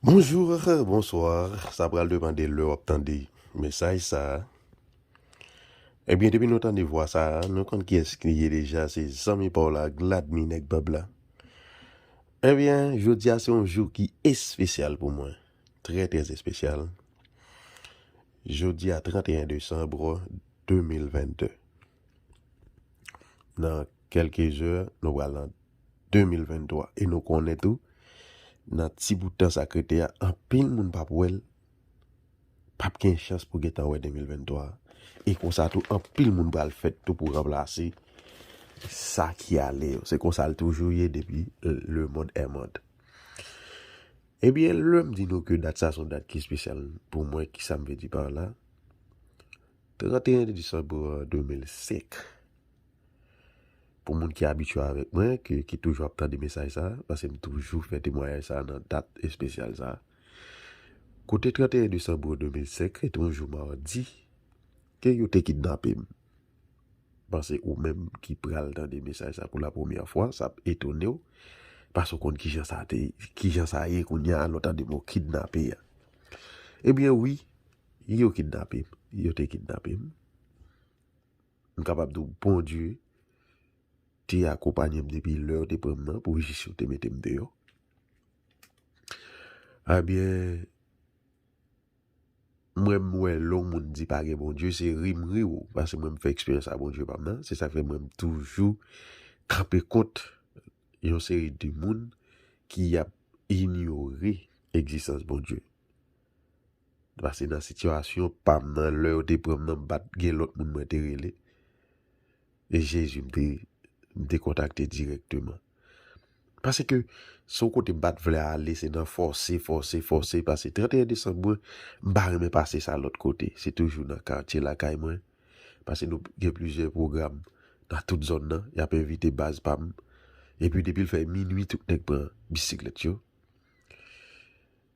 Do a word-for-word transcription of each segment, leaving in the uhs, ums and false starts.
Bonjou, bonswa. Sa pral depande lè w ap tande mesaj sa a. Ebyen, depi nou tande vwa sa a, nou konn kiyès ki ye deja, se zanmi pa w la, Gladmy nèg Bab la. Ebyen, jodi a se yon jou ki espesyal pou mwen. Trè, trè espesyal. Jodi a, trannteyen desanm de mil vennde. Nan kèlke zè, nou pral nan de mil venntwa. E nou konnen tou, nan ti bout tan sa k rete a, anpil moun p ap wè l, p ap gen chans pou gentan wè de mil venntwa. E konsa tou, anpil moun pral fèt tou pou ranplase sa ki ale yo. Se konsa l toujou ye depi le monde est monde. Ebyen, lè m di nou ke dat sa se yon dat ki espesyal pou mwen, ki sa m vle di pa la? Trannteyen desanm de mil senk. Pou moun ki abitye avèk mwen, ki, ki toujou ap tande mesaj sa, paske m toujou fè temwayaj sa nan dat espesyal sa. Kote trannteyen desanm de mil senk, se te yon jou madi, ke yo te kidnape m. Panse ou menm ki pral tande mesaj sa pou la premyè fwa, sa ap etone w, paske w konn kijan sa te, kijan sa ye kounye a, lè w tande mo kidnape a. Ebyen wi, yo kidnape m. Yo te kidnape m. M kapab di w, Bondye te akonpaye m depi lè yo te pran m nan pou jis yo te mete m deyò. Ebyen, mwen, m wè lè yon moun di pa gen Bondye, se ri m ri w, paske mwen, m fè eksperyans a Bondye pa m nan. Se sa k fè mwen, m toujou kanpe kont yon seri de moun ki ap inyore egzistans Bondye. Paske nan sitiyasyon pa m nan, lè yo te pran m nan, m pa t gen lòt moun mwen te rele. E Jezi m te, m te kontakte dirèkteman. Paske se yon kote m pa t vle ale, se nan fòse, fòse, fòse, paske trannteyen desanm, mwen, m pa renmen pase sa lòt kote. Se toujou nan katye lakay mwen. Paske nou gen plizyè pwogram nan tout zòn nan. Y ap envite baz pa m. Epi depi l fè minui, tout nèg pran bisiklèt yo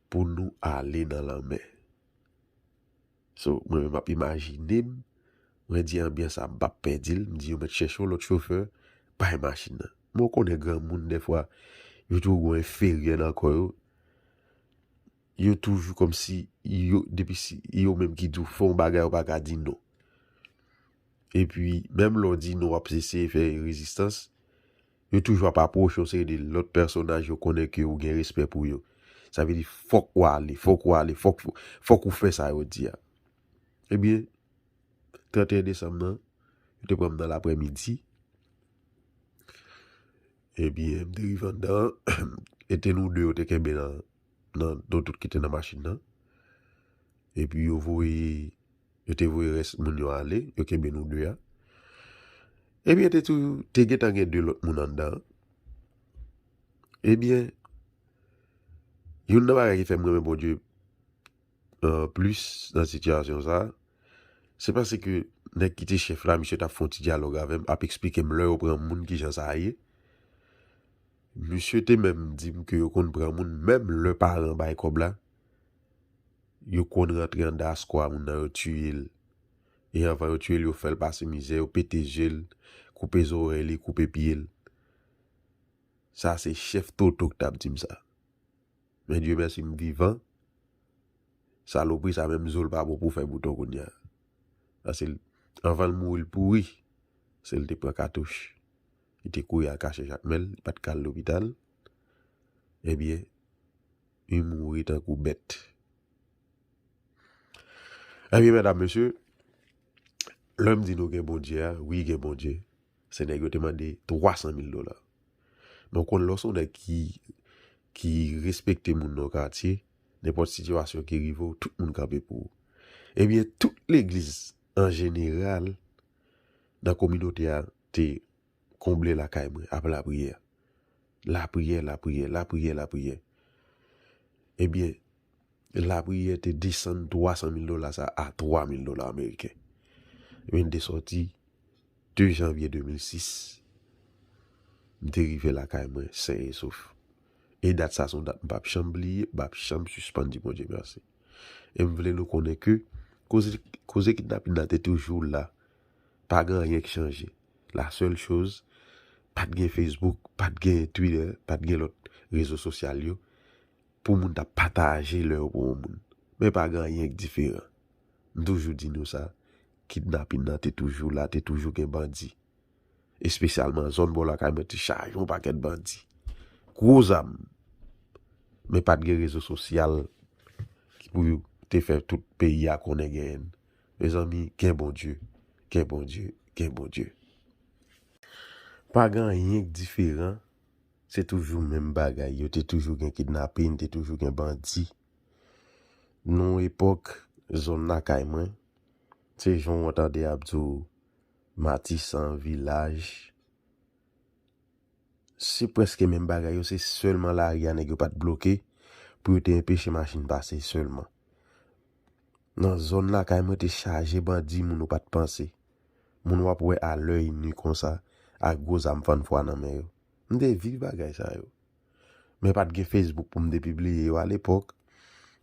pou nou ale nan lanmè. So, mwen menm m ap imajine m, mwen di anbyans sa, m p ap pèdi l, m di yo mèt chèche yon lòt chofè, bay machin nan. Mwen konnen granmoun, dèfwa, yo toujou gon enferyè nan kò yo. Yo toujou kòmsi, yo, depi si, yo menm ki di w fè yon bagay, yo pa ka di non. Epi, menm lè w di non, w ap eseye fè rezistans, yo toujou ap apwoche yon seri de lòt pèsonaj yo konnen ke ou gen respè pou yo. Sa vle di, fòk w ale, fòk w ale, fòk, fòk ou fè sa yo di a. Ebyen, trannteyen desanm nan, yo te pran m nan laprèmidi. Ebyen, m te rive anndan, e te nou de yo te kenbe nan, nan, nou tout ki te nan machin nan. Epi yo voye, yo te voye rès moun yo ale, yo kenbe nou de a. Ebyen, te tou, te gentan gen de lòt moun anndan. Ebyen, youn nan bagay ki fè m renmen Bondye, euh, plis nan sitiyasyon sa, se paske nèg ki te chèf la, misye t ap fè yon ti dyalòg avè m, ap eksplike m lè yo pran moun kijan sa ye. Misye te menm di m ke yo konn pran moun, menm lè paran bay kòb la, yo konn rantre anndan askò a moun nan, yo tiye l. E anvan yo tiye l, yo fè l pase mizè, yo pete je l, koupe zòrèy li, koupe pye l. Sa se chèf Toto k t ap di m sa. Men Dye mèsi, m vivan. Salopri sa menm zo l pa bon pou fè bouton kounye a. Paske l, anvan l mouri, l pouri. Se l te pran katouch. Li te kouri al kache Jakmèl, li pa t ka al lopital. Ebyen, li mouri tankou bèt. Ebyen, medam, mesye, lè m di nou gen Bondye a, wi, gen Bondye. Se nèg yo te mande twa san mil dola. Men w konn lè w se yon nèg ki, ki respekte moun nan katye, nenpòt sitiyasyon ki rive w, tout moun kanpe pou ou. Ebyen, tout legliz an jeneral nan kominote a te konble lakay mwen ap lapriyè. Lapriyè, lapriyè, lapriyè, lapriyè. Ebyen, lapriyè te desann twa san mil dola sa a twa mil dola ameriken. Ebyen, m te sòti de janvye de mil sis, m te rive lakay mwen sen e sof. E dat sa se yon dat m p ap janm bliye, m p ap janm sispann di Bondye mèsi. E m vle nou konnen ke koze, koze kidnapin nan te toujou la. Pa gen anyen k chanje. La sèl choz, pa t gen Facebook, pa t gen Twitter, pa t gen lòt rezo sosyal yo. pou moun ta pataje lè yo pou yon moun. Men pa gen anyen k diferan. M toujou di nou sa, kidnapin nan te toujou la, te toujou gen bandi. Espesyalman zòn bò lakay mwen te chaje yon pakèt bandi. Gwo zam. Men pa t gen rezo sosyal ki pou te fè tout peyi a konnen genyen. Mezanmi, gen Bondye, gen Bondye, gen Bondye. Pa gen anyen k diferan, se toujou menm bagay. Yo te toujou gen kidnapin, te toujou gen bandi. Nan yon epòk, zòn lakay mwen, se jan w tande y ap di w Matisan, Vilaj, se prèske menm bagay yo, se sèlman lari a nèg yo pa t bloke pou yo te enpeche machin pase sèlman. Nan zòn lakay mwen te chaje bandi, moun ou pa t panse. Moun w ap wè a lèy ni konsa, ak gwo zam fann fwa nan men yo. M te viv bagay sa yo. Men pa t gen Facebook pou m te pibliye yo alepòk.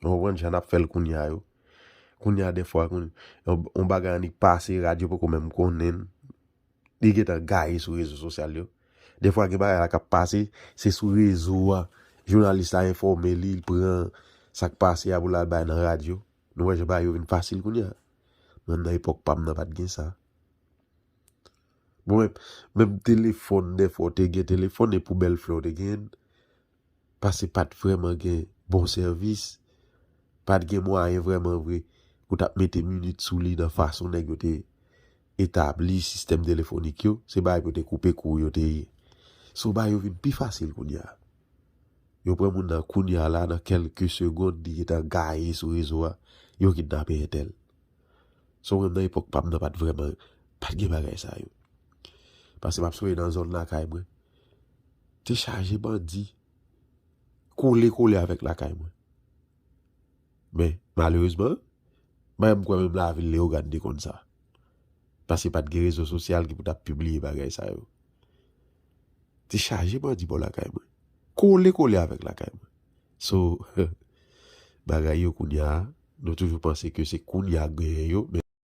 Ou konprann jan n ap fè l kounye a yo. Kounye a, defwa, kounye, yon, yon bagay annik pase, radyo poko menm konnen l. Li gentan gaye sou rezo sosyal yo. Defwa, gen bagay la k ap pase, se sou rezo a. Jounalis la enfòme li, li pran sa k pase a pou l al bay nan radyo. Nou wè jan bagay yo vin fasil kounye a. Men nan epòk pa m nan, pa t gen sa. Bon, menm, menm telefòn, defwa, w te gen telefòn, e pou bèl flè w te gen, paske pa t vrèman gen bon sèvis, pa t gen mwayen vrèman vre pou t ap mete minit sou li nan fason nèg yo te etabli sistèm telefonik yo, se bagay pou yo te koupe kou yo te ye. So bagay yo vin pi fasil kounye a. Yo pran moun nan kounye a la, nan kèlke segonn, li gentan gaye sou rezo a, yo kidnape entèl. So menm nan epòk pa m nan pa t vrèman, pa t gen bagay sa yo. Paske m ap sonje nan zòn lakay mwen. Te chaje bandi. Kole kole avèk lakay mwen. Men, malerezman, m pa janm kwè menm lavil Leyogàn te konn sa. Paske pa t gen rezo sosyal ki pou t ap pibliye bagay sa yo. Te chaje bandi bò lakay mwen. Kole kole avèk lakay mwen. So, bagay yo kounye a, nou toujou panse ke se kounye a k genyen yo, men